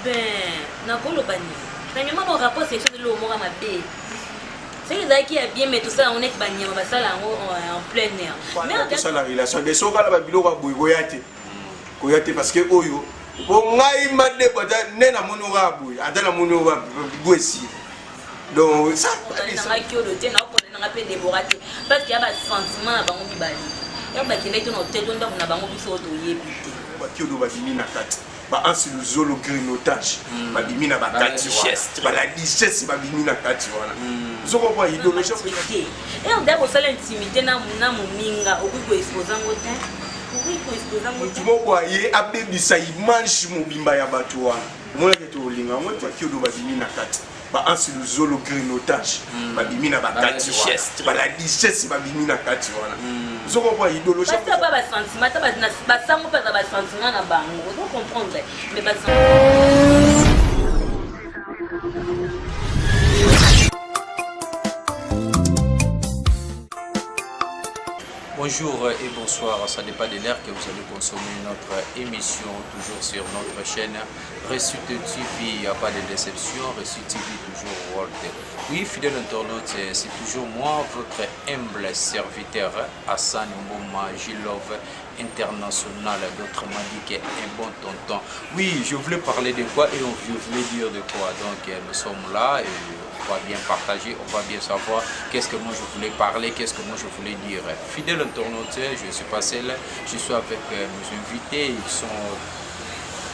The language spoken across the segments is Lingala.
Ben nakoloba nini? Premièrement no rapport sexuel eloko moko ya mabe. Soki ezalaki ya bien mais tosala yango neti banyama basala yango en plein air. Mais tosala relation mais soki kala ba biloko ya boye koya te. Koya te parce que oyo po ngai madebo ata nde namoni oka boye ata namoni oka boye esili. Donc ça nanga kiodo te naokona nanga mpe Deborah te parce que ya ba sentiment na bango mibale ya bakendaki to na hotel to ndako na bango biso oyo toyebi te. Bakiodo babimi na kati. Ba Hanse Luzolo grignotage babimi na bakati wana ba la duchesse babimi na kati wana ozo comprendre idéologie te heure da kosala intimité na na moninga okoki ko expose yango te okoki ko expose yango te mutu moko aye abebisa image mobimba ya bato wana omonaki ete olinga yango te bakiodo babimi na kati ba Hanse Luzolo grignotage babimi na bakati wana ba la duchesse babimi na kati wana ozo comprendre idéologie basi ba ba sentiment ta ba sango pa ba sentiment na bango ozo comprendre mais ba Bonjour et bonsoir, ça dépend de l'heure que vous allez consommer notre émission, toujours sur notre chaîne Réussite TV, il n'y a pas de déception, Réussite TV toujours world. Oui, fidèle internaute, c'est toujours moi, votre humble serviteur Hassan Mboma Gilove International, d'autrement dit qu'un bon tonton. Oui, je voulais parler de quoi et je voulais dire de quoi. Donc nous sommes là et on va bien partager, on va bien savoir qu'est-ce que moi je voulais parler, qu'est-ce que moi je voulais dire. Fidèle internaute, je ne suis pas seul, je suis avec mes invités, ils sont...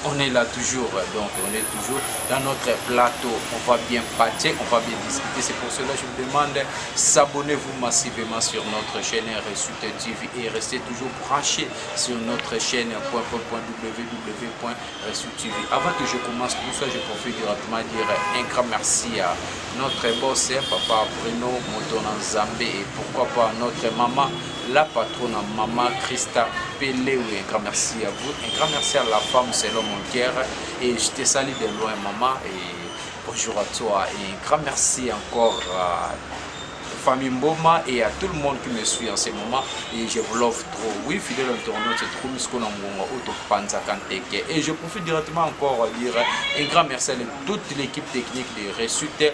On est là toujours, donc on est toujours dans notre plateau. On va bien pâter, on va bien discuter. C'est pour cela que je vous demande, s'abonnez-vous massivement sur notre chaîne Réussite TV et restez toujours branchés sur notre chaîne point, point, point, w, w, point, Réussite TV. Avant que je commence tout ça, je profite directement dire un grand merci à notre boss, papa Bruno Motona Nzambe, et pourquoi pas notre maman, la patronne maman Christa Pelewe. Un grand merci à vous, un grand merci à la femme selon mon cœur, et je te salue de loin maman, et bonjour à toi, et un grand merci encore à famille Mboma et à tout le monde qui me suit en ce moment, et je vous love trop. Oui, fidèle internaute, c'est trop misko na ngonga oto panza kanteke, et je profite directement encore à dire un grand merci à toute l'équipe technique de Réussite TV.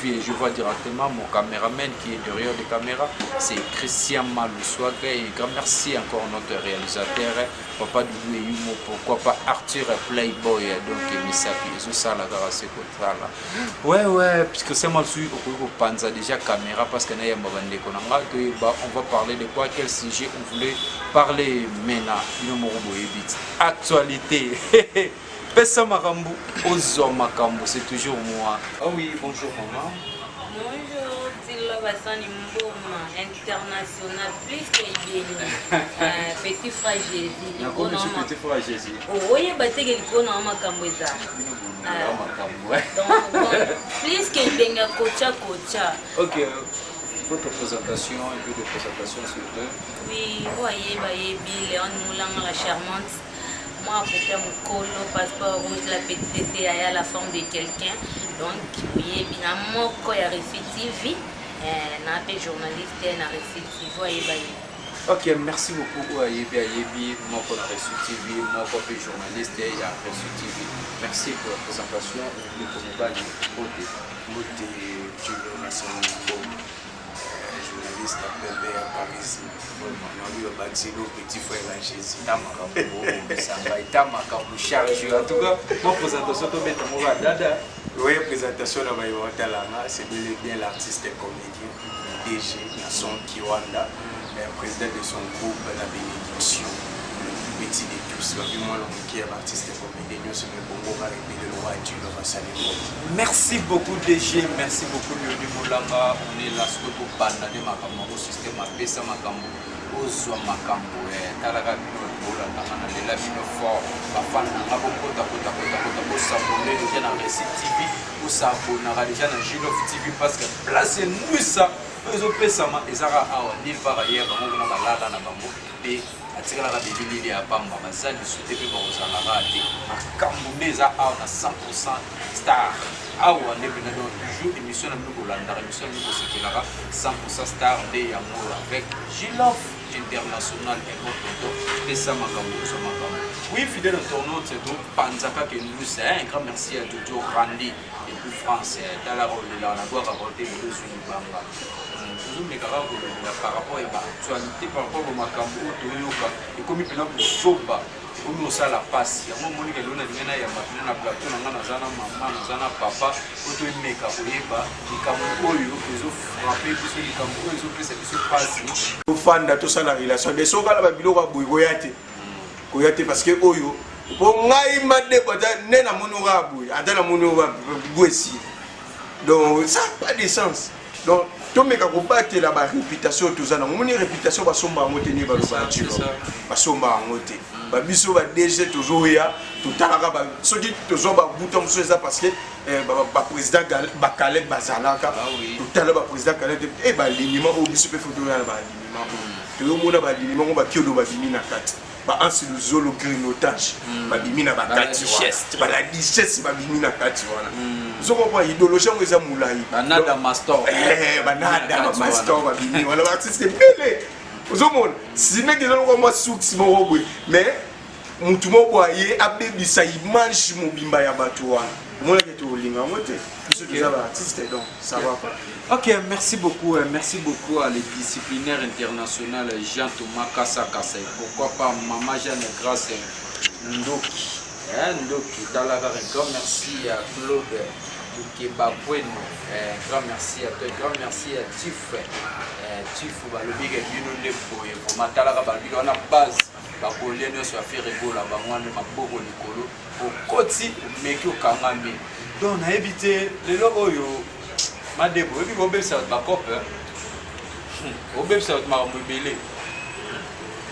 Et je vois directement mon caméraman qui est derrière les caméras, c'est Christian Maloussouaga, et grand merci encore à notre réalisateur Papa Doudou et Yumo, pourquoi pas Arthur Playboy, donc Misapi, et ça la grâce là. Ouais ouais, puisque c'est moi suis au panza déjà caméra parce que na yamba bande konanga to ba on va parler de quoi, quel sujet on voulait parler maintenant, bino moko boye bit actualité. Pesa makambo, ozwa makambo, c'est toujours moi. Ah oui, bonjour maman. Bonjour, Tilo Bassani Mboma, international, plus que Ibeni. Petit frère Jésus. Nakomi sur petit frère Jésus. Oh, oye bateke likolo na makambo eza. Makambo. Donc, bon, plus que Ibenga kocha kocha. Ok, votre présentation, un peu de présentation s'il vous plaît. Oui, voyez, voyez, Léon Moulanga, la charmante. Moi, pour Mokolo, passeport rouge, la petite Yaya, la forme de quelqu'un. Donc, oui, bien, moko ya Réussite TV, na pe journaliste na Réussite TV, voyez, voyez. Ok, merci beaucoup. Ayebi, ayebi, moko na Réussite TV, moko pe journaliste ya Réussite TV. Merci pour la présentation. Ndeko mobali, mbote. Mbote, Julio Nassano Mboma, journaliste à Pembe à Paris. Vraiment, on a eu Baxilo, petit frère à Jésus. Tama Kambo, chargé. En tout cas, bonne présentation, toi, bête, mon gars, dada. Oui, présentation de Bayo Talanga, c'est bel et bien l'artiste et comédien, DG, Nasson Kiwanda, président de son groupe La Bénédiction, le plus petit de tous. La vie, moi, l'homme qui est l'artiste et comédien, nous sommes le Congo, va répéter le roi Dieu, le roi Salomon. Merci beaucoup, DG, merci beaucoup, Léonie Moulanga. On est là, sur le banda de Makambo, système Apesa Makambo, Ozwa Makambo, Talaka Bino, Bola, Nanga, na Lela Bino fort, ba fan nanga, bo kota, kota, kota, kota, bo s'abonner déjà dans Réussite TV, bo s'abonnera déjà dans Gilov TV parce que place nusa, ozo pesama, ezaka awa, nulle part ailleurs, bango kuna balala na bango, pe atikalaka bilili ya pamba, baza lisusu te pe bakozalaka te. Makambo nde eza awa na 100% star. Awa nde pena donc toujours émission na bino kolandaka, émission na bino kosekelaka 100% star nde yango avec Gilov International et bon tonton, pesa makambo, ozwa makambo. Oui, fidèle internaute, donc Panzaka Kendous, un grand merci à Jojo Randy et puis France, Tala Rolela, la boire à voter, le Banga. Tozomeka kaka kolobela par rapport ya baactualité, par rapport bamakambo oyo toyoka ekomi mpena kozoba, ekomi kosala mpasi. Yango omonike lelo nalingi nayamba mpena na plateau na ngai, naza na mama, naza na papa, po toyemeka koyeba likambo oyo ezofrappe biso, likambo oyo ezopesa biso mpasi. Tofanda, tosala relation de soki kala babiloko ya boye koya te, koya te, parce que oyo mpo ngai madebo ata nde namoni oka boye, ata namoni oka boye esili. Donc ça pas de sens. Donc tomeka kobatela baréputation oyo toza nango. Omoni, réputation basomba yango te. Nde baloba tilo, basomba yango te. Babiso ba DG tozoya, totalaka soki tozwa babuta mosusu, eza parce que baprésident bakaleb bazalaka. Totala baprésident Kaleb e balinima oyo biso mpe fo toya na balinima oyo toyomona, balinima ngo bakiodo babimi na kati, baansi luzolo grignotage babimi na bakati wana, bala duchesse babimi na kati wana. Ozokompa idéologie yango eza molai. Banada Mastor. Banada Bamastor babimi wana, baartiste ebele. Ozomona sineke eza lokola mwa source moko boye, mais mutu moko boye aye abebisa image mobimba ya bato wana. Omonaki tolinga yango te, biso toza baartiste, donc ça va pas. Ok, merci beaucoup. Merci beaucoup à le disciplinaire international Jean-Thomas Kassa Kassa. Et pourquoi pas Maman Jeanne Grâce Ndoki. Hein, Ndoki, Talaka, un grand merci à Claude Lukebakweno. Un grand merci à toi. Un grand merci à Tif. Tif, balobi ke bino nde boye. Vraiment, Talaka, balobi on a base. Bakolia nyonso ya Ferre Gola, bango wana maboko likolo. Okoti, omeki, okangami. Donc nayebi te lelo oyo madebo oyebi kobebisa bato bakope, obebisa bato makambo ebele.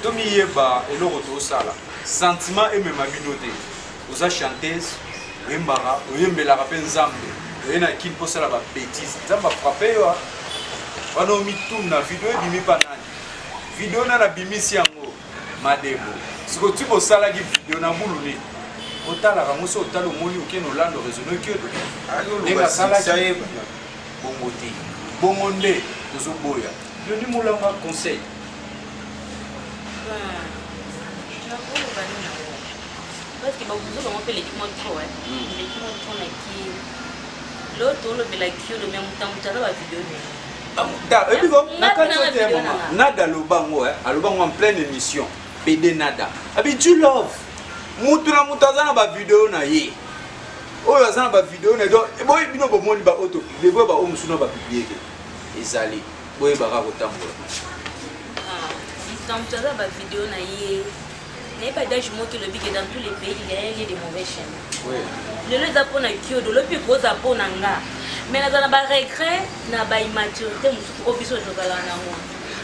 Tomiyeba eloko tosala, sentiment emema bino te. Oza chanteuse, oyembaka, oyembelaka mpe Nzambe, oye na kini mpo osala babêtises, Nzambe afrappe yo wana. Omituna video ebimi mpa nani, video nani abimisi yango. Madebo, sikoyo ti bosalaki video na bulu nini? Otalaka yango, so otali, omoni okende olanda raisonne okiodo ndenge asalaki bongo te. Bongo nde tozoboya. Yoni Molanga, conseil. Nakoloba nini yango? Parce que babuzo bango mpe eleki mwa trop, eleki mwa trop na kini. Lelo tolobela kiodo, mais moto moto aza bavideo na ye. Ebiko na kati oyo te, mama Nada aloba yango, aloba yango en pleine émission. Pede Nada abi du love, mutu na mutu aza na bavideo na ye, oyo aza na bavideo na ye. Donc boye bino bomoni baoyo topublie, boye baoyo mosusu na bapublie te. Ezali boyebaka kotambola. Moto na moto aza bavideo na ye. Nayebi adage moko elobi ke dans tous les pays, il y a un lieu de mauvais chemin. Lelo eza mpona kiodo, lobi kozala mpo na nga, mais naza na baregret na baimmaturité mosusu oyo biso tozalaka nango,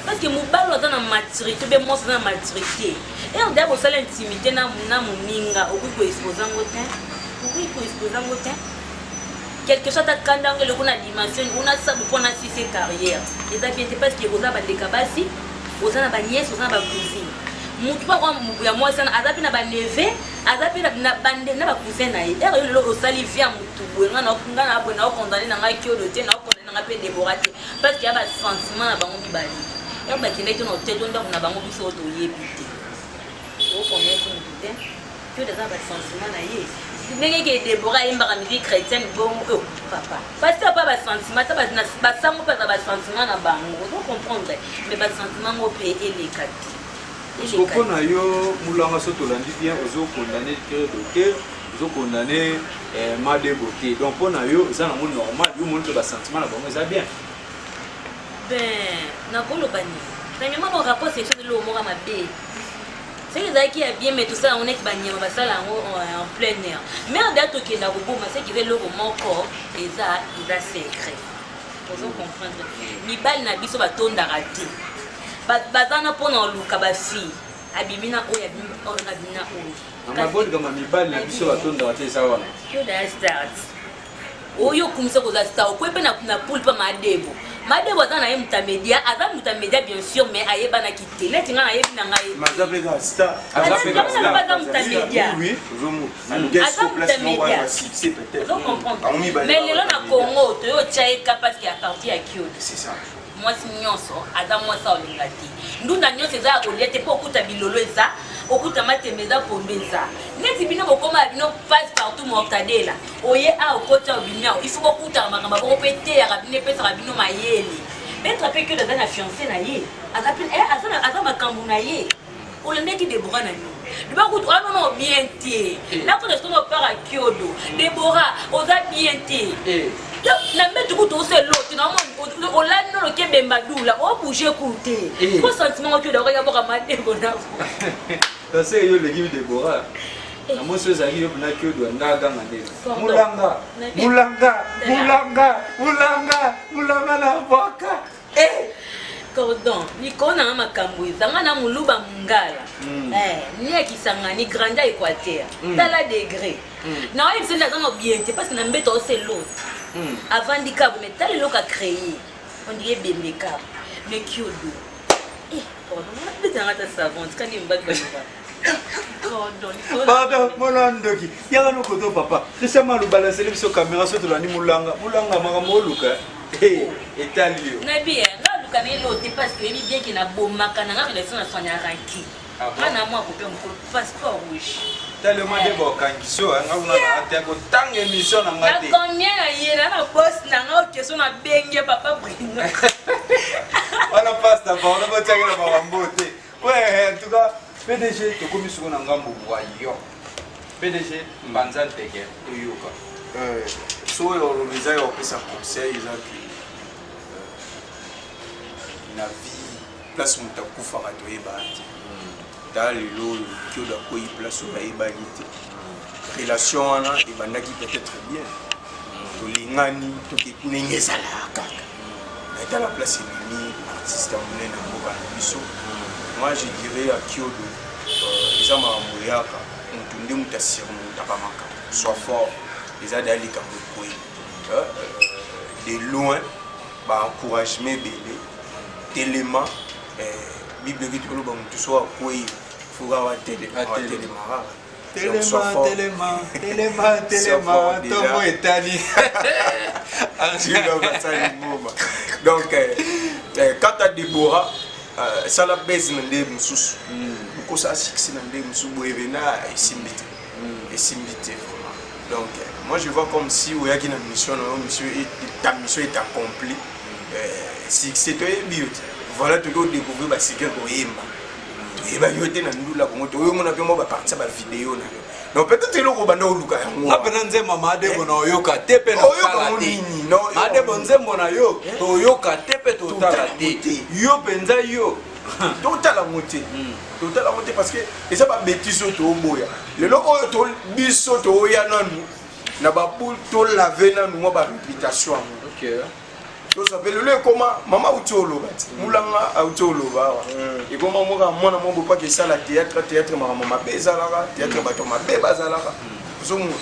parce que mobali aza na maturité be mwasi aza na maturité ere deya kosala intimité na moninga, okoki koexpose yango te, okoki koexpose yango te. Quelque soit akanda yango eloko na dimension una sabu mpona sise carrière, eza bien te, parce que oza bandeka basi, oza na banièce, oza na bacousine. Motu mpo akwa ya mwasi wana aza mpe na baneveu, aza mpe na bacousin na ye. Ere yo lelo osali vie ya motu boye, nga na boye, naokondane na ngai kiodo te, naokondane na ngai mpe Debora te, parce que ya basentiment na bango mibale. Ere bakendaki to na hotel to ndako na bango, biso oyo toyebi te, okomesi motu te. Kiodo aza na basentiment na ye ndenge ke Debora ayembaka musique chrétienne bongo. Oyo papa pasteur pa basentiment, ata basango mpe aza basentiment na bango, ozo comprendre, mais basentiment ngo mpe eleka te. Mpo na yo Mulanga, so tolandi bien, ozokondane Credo te, ozokondane Madebo te. Donc mpo na yo eza nango normal, yo moni mpe basentiment na bango eza bien? Ben, nakoloba nini? Premièrement, no rapport sexuel eloko moko mabe. Soki ezalaki ya bien, mais tosala yango neti banyama basala yango en plein air. Mais odeya tokenda koboma, soki eza eloko moko eza secret, ozo comprendre. Mibali na biso batondaka te, baza na mpona koluka bafille, abimi na oyo, abimi oyo, abimi na oyo. Mabolikama, mibali na biso batondaka te, eza wana. Kyoda start oyo okumisa kozala star, okwe mpe na poule mpa Madebo. Madebo aza na ye moto ya média, aza moto ya média bien sûr, mais ayebanaki te neti ngai nayebi na ngai. Aza mpe kaka star. Aza moto ya média, aza moto ya média, ozo comprendre. Mais lelo na Congo toyo otya ye ka parce que à partir ya kiodo. C'est ça. Mwasi nyonso aza mwasi aolinga te. Ndunda nyonso eza ya kolia te mpo okuta bilolo eza, okuta matembe eza, pondu eza. Neti bino bokoma ya bino passe partout mortadela. Oye a okoti obimi awa. Il faut bokutaka makambo boko mpe eteyaka bino epesaka bino mayele. Peut-être mpe Kyodo aza na fiancé na ye. Aza pe eh, aza na aza makambo na ye. Olandaki Deborah na nini? Deborah kutu ah non non bien te. Eh. Nakota sikoyo para Kyodo. Deborah oza bien te. Eh. Na mbeto kutu oselo te na omoni olali nono ke bemba dula o bouger ku te. Eh. Ko sentiment ngo Kyodo akoya boka madebo na. Parce que yo oleki Deborah. Eh. Na mwasi oyo ezalaki yo mpena Kyodo anga aganga nde. Pardon. Mulanga, mulanga, mulanga, mulanga, mulanga na bwaka. Eh! Cordon, likolo na nga makambo eza nga na muluba mungala. Eh, ni ya Kisangani granda Équateur. Tala degré. Na oyebi nde aza na bien te parce que na mbeto ose l'autre. Avandi kabo mais tala eloko a créer. On dirait bembe kabo. Mais Kyodo. Eh, pardon, nga beta nga ta savon, tika nde mobali baloba. Pardon, likolo na Pardon, mwana ndoki. Yaka no koto papa. Christian Malu balancele biso caméra so tolandi mulanga. Mulanga makambo oluka. Hey, etali yo. Nayebi eh, nga aluka na elo te parce que oyebi bien ke nabomaka na nga relation na soigne ya ranki. Ah bon? Nga na mwa kope mokolo passeport rouge. Tellement nde bakangi so nga kuna na te kotanga émission na nga Na te. combien na ye na na boss na nga question na benge papa Bruno. Wana pasta pardon botiaki na makambo te. Ouais, en tout cas, PDG tokomi sikoyo na ngambo bwa yo. PDG mbanza nteke toyoka. So oyo oloba eza ya kopesa conseil eza ke na vie place moto akufaka toyebaka te. Tala lelo oyo Kyodo akwei place oyo ayebani te. Relation wana ebandaki peut-être bien, tolingani toke ndenge ezalaka kaka. Mais tala place ebimi artiste ya monene ya mboka na biso. Moi je dirais à Kyodo, eza makambo eyaka moto nde moto asurmontaka makambo. Sois fort, eza deya likambo ekwei. De loin ba encouragement ebele, telema. Bible eki toloba moto so akwei faut kaka atelema, atelema kaka. Telema, telema, telema, telema, ntongo etali. Donc, quant à Deborah, sala base na nde mosusu. Okosala succès na nde mosusu boye bena esimbi te. Esimbi te vraiment. Donc, moi je vois comme si oyaki na mission na yo, mission ta mission est accomplie. Succès toyebi yo te. Voilà toki odécouvrir ba secret koyemba. Toyebaki yo te na ndula Kongo, toyomona mpe mwa baparti ya bavideo na yo. Donc peut-être eloko obanda oluka yango. Nga mpe na nzembo Madebo na oyoka te mpe na Oyoka otala te. nini? No, oyoka Madebo nini? nzembo na yo toyoka te mpe totala Totala te. te. Yo mpenza yo. Totala yango te. Totala yango te parce que eza ba bêtises oyo toboya. Lelo oyo to biso toya nanu na ba boule to laver nanu mwa ba réputation yango. Tozwa mpe lelo ekoma mama auti oloba ti mulanga auti oloba awa ekoma moka mwana mwa bopaki esala théâtre, théâtre makambo mabe ezalaka, théâtre bato mabe bazalaka. Ozomona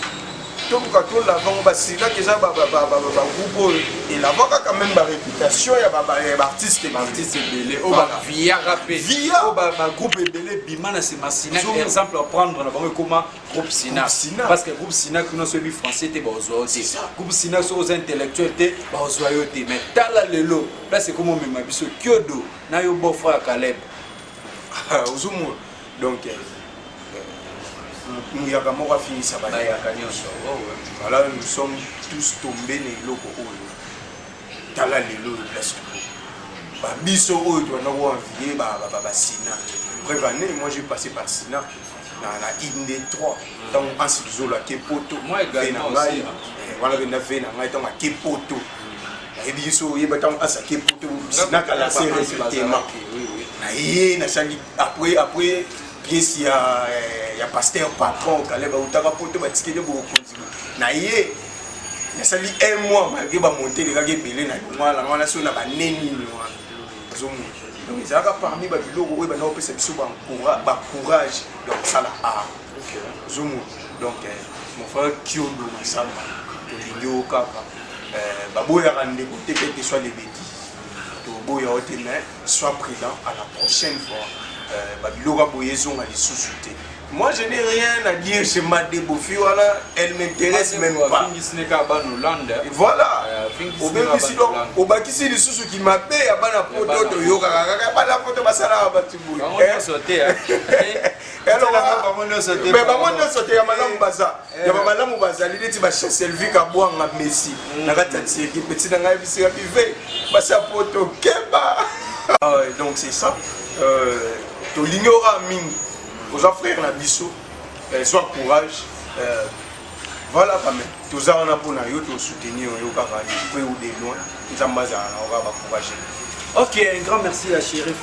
toluka tolava ngo basilaki eza bagroupe oyo elavaka quand même baréputation ya baartiste. Baartiste ebele oyo baviaka mpe Via. oyo bagroupe ebele ebima na nsima Sinac. Ozomona. Exemple à prendre na bango ekoma groupe Sinac. Groupe Sinac. Parce que groupe Sinac kuna soki oyebi français te bazwa yo te. C'est ça. Groupe Sinac soki oza intellectuel te bazwa yo te. Mais tala lelo place ekoma omema biso Kyodo na yo beau frère Caleb. Ozomona donc muyaka moko afingisa bayaka nyonso. Voilà, nous sommes tous tombés na eloko oyo. Tala lelo oyo place toko ba biso oyo tobanda koenvie ba Sina. Bref année, moi j'ai passé par Sina na Inde 3 ntango Ansi Luzolo ake poto. Moi également Ve na ngai, aussi, hein. wana mpe ve na ngai ntango ake poto nayebi biso oyeba ntango Ansi ake poto Sina kalase recrutement na ye nasali après pièce ya pasteur patron Caleb autaka poto batikeli bokonzi na ye. Nasali un mois malgré bamonte elekaki ebele na longwala wana so na baneni nini wana ozomona. Donc ezalaka parmi babiloko oyo banda kopesa biso bacourage ya kosala art. Ozomona donc mon frère Kyodo Masamba tolingi yo kaka. Baboyaka ndeko te quel que soit les bêtises toboya yo te, mais sois prudent à la prochaine fois. Babiloko ya boye ezonga lisusu te. Moi, je n'ai rien à dire chez Madebo Fiwala, elle m'intéresse même pas. Voilà. Obebisi donc obakisi lisusu ki mabe ya bana poto toyokaka kaka bana poto basalaka bato boye. Bango nyonso te. Mais bango nyonso te ya malamu baza. Ya ba malamu bazali neti ba Chaselvi Kabwanga Messi na kati ya Thierry petit na ngai bisika bive basi ya poto keba. Donc c'est ça. Euh, tolingi ora mingi. Oza frère na biso. Zwa courage. Voilà quand même. Toza wana mpona yo, tosoutenir yo kaka de près ou de loin. Nzambe azala na yo kaka bacourage. Ok, un grand merci à Shérif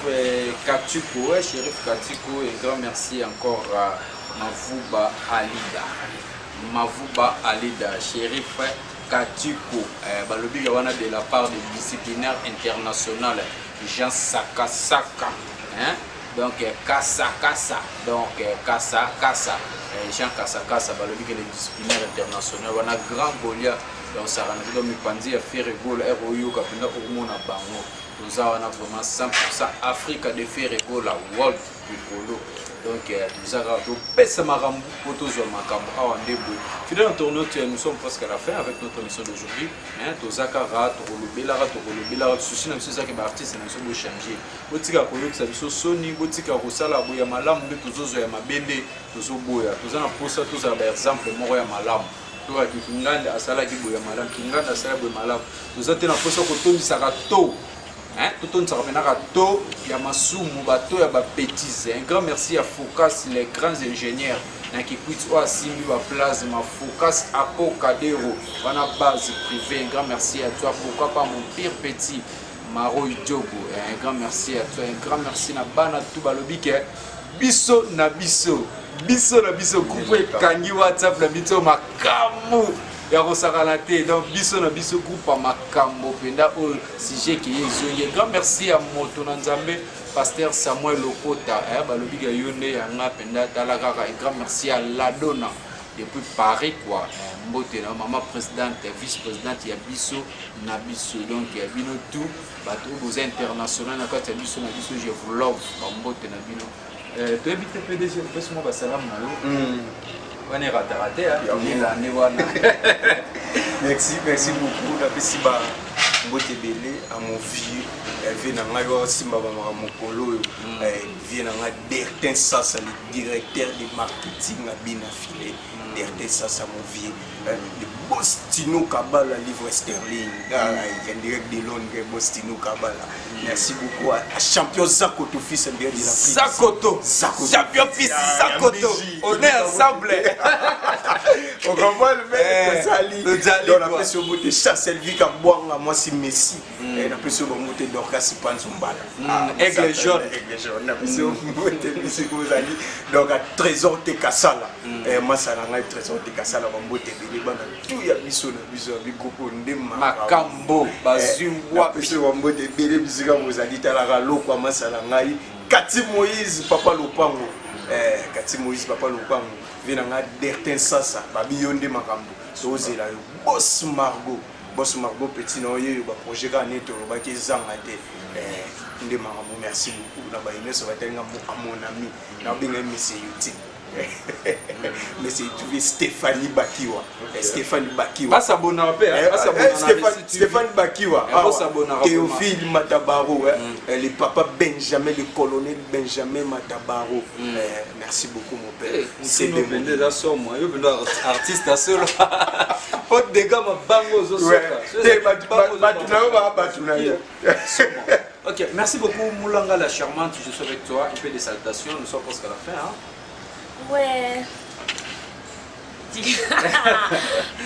Katuko, ouais, Shérif Katuko, un grand merci encore à Mavouba Alida. Mavouba Alida, Shérif Katuko, balobi wana de la part du disciplinaire international Jean Sakasaka, hein? Donc Kasa Kasa, donc Kasa Kasa, Jean Kasa Kasa, balobi que le disciplinaire international wana grand Goliath, donc ça rend donc mipanzi ya Ferre Gola oyoka mpenza okomona bango toza wana vraiment 100% Afrique de Ferre Gola world likolo. Donc toza kaka topesa makambo po tozwa makambo awa nde boye. Fidèle internaute, nous sommes presque à la fin avec notre émission d'aujourd'hui. Toza kaka tokolobelaka tokolobelaka souci na biso ezaki baartiste na biso bochange, botika koyokisa biso soni, botika kosala boye ya malamu nde tozozwa ya mabe nde tozoboya. Toza na posa tozala baexemple moko ya malamu, tokaki Kinganda asalaki boye ya malamu, Kinganda asalaki boye malamu. Toza te na posa kotondisaka to totondisaka mpenaka to ya masumu, bato ya babêtise. Un grand merci à Focas, les grands ingénieurs na Kikwit oyo asimbi baplasma, Focas Apo Kadero wana base privée. Un grand merci à toi, pourquoi pas mon pire petit Maro Diogo. Un grand merci à toi, un grand merci na bana tout balobi ke biso na biso, biso na biso groupe ekangi WhatsApp na biso makambo ya kosakana te. Donc biso na biso groupe ya makambo mpenza oyo sujet keye ezongi. Grand merci ya moto na Nzambe, pasteur Samuel Lokota, balobi ke yo nde yanga mpenza, tala kaka. Un grand merci à Ladona depuis Paris quoi, mbote na mama présidente, vice présidente ya biso na biso. Donc ya bino tout bato oyo boza international na kati ya biso na biso, je vous love, bambote na bino. Toyebi te PDG, opesi mwa basalamu na yo wana erataka te elande wana. Merci, merci beaucoup. Napesi ba mbote ebele à mon vieux, vieux na ngai oyo asimba bamaka mokolo oyo, vieux na ngai Bertin Sasa, le directeur de marketing à Bina Filet. Bertin Sasa, mon vieux, le boss Tino Kabala, livre sterling en direct de Londres, boss Tino Kabala. Merci beaucoup à champion Zakoto fils en direct de l'Afrique. Zakoto. Zakoto. Champion fils Zakoto, on est ensemble. On comprend le mec, tozali. Tozali. Donc napesi yo mbote Chaselvi Kabwanga, mwasi Messi. Napesi yo bambote Dorcas Panzumbala. Aigle jaune. Aigle jaune, napesi yo mbote bisika ozali. Donc à Trésor te Kasala, masa na ngai Trésor te Kasala, bambote ebele bana tu ya biso na biso ya bigroupe nde. Makambo bazwi wapi? Napesi yo bambote ebele bisika bozali. Talaka lokwa masa na ngai Kati Moïse papa Lopango, Kati Moïse papa Lopango, vieux na ngai Bertin Sasa, babi yo nde makambo, tozela yo. Boss Margot, boss Margot, petit na oyo baprojet kaka nde tolobaki ezanga te, nde makambo. Merci beaucoup na baye nyonso batalinga. Mon ami, naobenga ye monsieur Youtube, monsieur YouTube Stéphanie Bakiwa, Stéphanie Bakiwa. Basabonaka mpe. Stéphane Bakiwa, Théophile Matabaro, le papa Benjamin, le colonel Benjamin Matabaro, merci beaucoup mon père. C'est eza somo yo mpenza artiste asolo po dega mabango ozosoka. Bato na yo baa bato na yo. Ok, merci beaucoup Moulanga la charmante, je suis avec toi. Un peu de salutations, nous sommes presque à la fin. Hein? Ouais.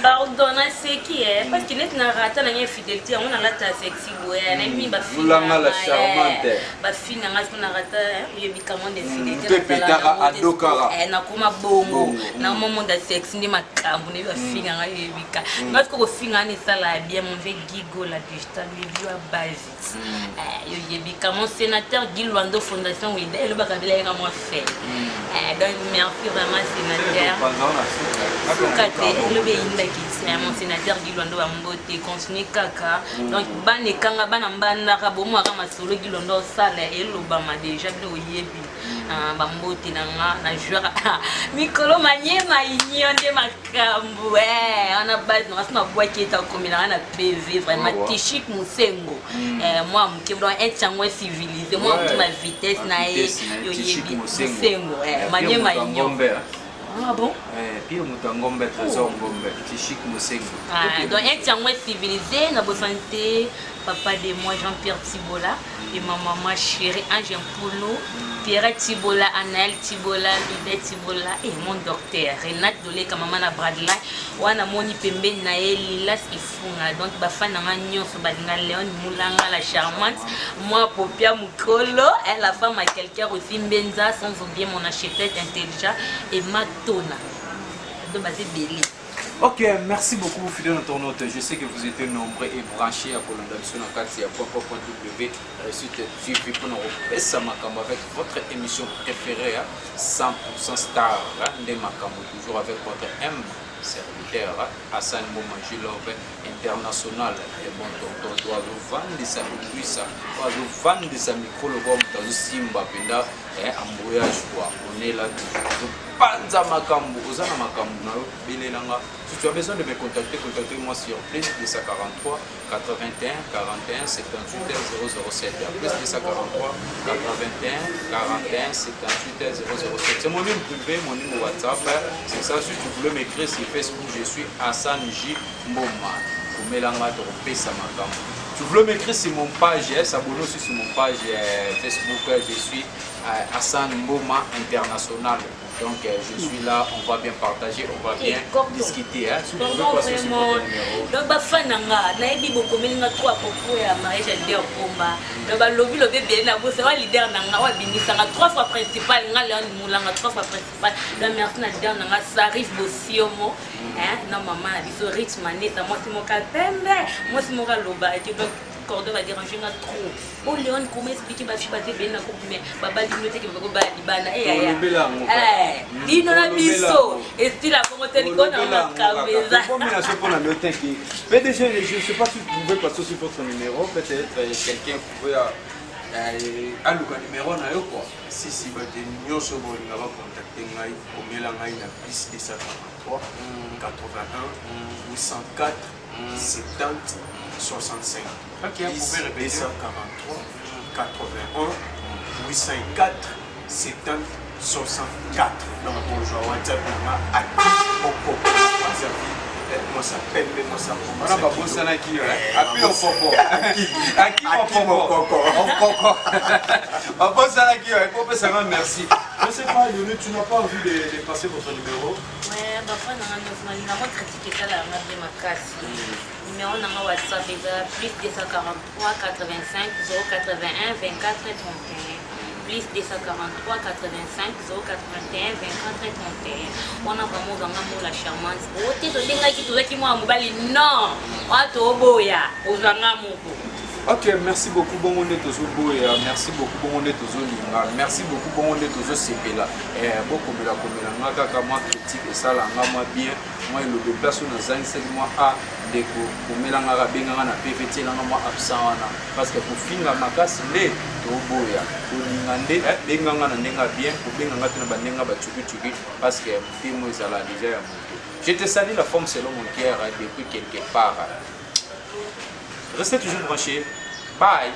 Pardon, naseki parce que neti na rata na ngai infidélité yango nalata sexy boye, nayebi. Moulanga la charmante. Bafille na ngai siko na rata oyebi kamon d'infidélité. Mpe petaka adokaka. Nakoma bongo nakoma monde ya sexy nde makambo nayebi. Bafille na ngai oyebika ngai siko kofinga wana esala ya bien. Mon vieux Gigo la digital review ya base yoyebika, mon sénateur Guy Luando, fondation Wida elobaka bilayaka mwa fait. Donc merci vraiment sénateur, suka te elobi eyindaki. Mon sénateur Gilwando, bambote, continue kaka. Donc bana ekanga, bana mbandaka, bomwaka masolo Gilwando osala elobama déjà, bino oyebi. Bambote na nga na joueur mikolo Manyema Union nde makambo wana, base nanga so nabwaki ete akomelanga na PV vraiment. Tishik Mosengo, mwa moke, donc un tiango civilisé, mwa moke, ma vitesse na ye yoyebi. Mosengo, Manyema Union. Ah bon? Pire moto ya Ngombe, Trésor Ngombe, Tishik Mosengo. Ah, donc un tiango civilisé. Na bosani te papa de moi, Jean-Pierre Tibola, et ma maman chérie Ange Mpulu, Pierre Tibola, Anaël Tibola, Ludet Tibola et mon docteur Renate Doleka, mama na Bradley wana, moni pembeni na ye Lilas Ifunga. Donc bafani nanga nyonso balinga Léon Mulanga la charmante, moi Popia Mukolo, elle la femme à quelqu'un aussi Mbenza, sans oublier mon architecte intelligent et Matona. Donc baza ebele. Ok, merci beaucoup, fidèle internaute. Je sais que vous êtes nombreux et branchés à kolanda biso na kati ya .w Réussite TV pour nous repesa makambo avec votre émission préférée, hein, 100% star, hein, nde makambo, toujours avec votre M serviteur, hein, Hassan Momajilove international et bon tonton to azovandisa kobwisa, to azovandisa micro lokola moto azosimba mpenza embrouillage quoi. On est là, tozopanza makambo. Oza na makambo na yo, belelanga. Si tu as besoin de me contacter, contactez-moi sur plus 243 81 41 78 007. Plus 243 81 41 78 007. C'est mon numéro privé, mon numéro WhatsApp. C'est ça. Si tu voulais m'écrire sur Facebook, je suis Hassan J. Mboma. Komelanga, tokopesa makambo. Tu voulais m'écrire sur mon page, s'abonner aussi sur mon page Facebook, je suis Hassan Mboma International. Donc je suis là, on va bien partager, on va bien discuter. Hein. Si vous pouvez passer sur votre numéro. Donc bafan na nga, nayebi bokomeli nga trop à propos ya mariage ya leader Pomba. Donc balobi lobi ebele na bosa wa leader na nga oyo abimisanga trois fois principal, nga Leon Mulanga trois fois principal. Donc merci na leader na nga Sarif Bosiomo, na mama na biso Rich Manesa, mwasi moko pembe, mwasi moko alobaki. Donc cordon badérange nga trop. O Léon, comment expliquer bafi baza ebele na couple, mais babali bino teke, bakobala libanda eyaya bino na biso esila bongo te, likolo na makambo eza. PDG, je ne sais pas si vous pouvez passer sur votre numéro, peut-être quelqu'un pouvait aluka numéro na yo quoi. Si si, bato nyonso bolinga bacontacte ngai, komela ngai na plus 243 81 804 70 65. Ok, vous pouvez répéter. 243 81 804 70 64. Donc bonjour, WhatsApp nanga Aki Okoko azavi, mwasa pembe, mwasa. Wana babosanaki yo, api okoko, aki okoko, okoko babosanaki yo, ekopesanga. Merci. Je sais pas, Lionel, tu n'as pas envie de passer votre numéro? Ouais, bafan nanga nyonso nalingako critique esalanga mpe makasi. Numéro nanga WhatsApp eza plus 243 85 081 24 31, plus 243 85 081 24 31. Wana vraiment ozanga mola charmante o te, tobengaki tozwaki mwana mobali, non, wana toboya, ozwanga moko. Ok, merci beaucoup. Bongo nde tozoboya. Merci beaucoup. Bongo nde tozolinga. Merci beaucoup. Bongo nde tozosepela. Bokomela komela nga kaka mwa critique esalanga mwa bien, mwa elobe place oyo nazangisaki mwa a ndeko komelanga kaka, benganga na PV, tielanga mwa absent wana, parce que kofinga makasi nde toboya, kolinga nde benganga na ndenge ya bien, kobenganga te na bandenge bacukicuki, parce que motema ezala déjà ya moto. Je te salue, la forme selon mon cœur depuis quelque part. Restez toujours branchés. Bye.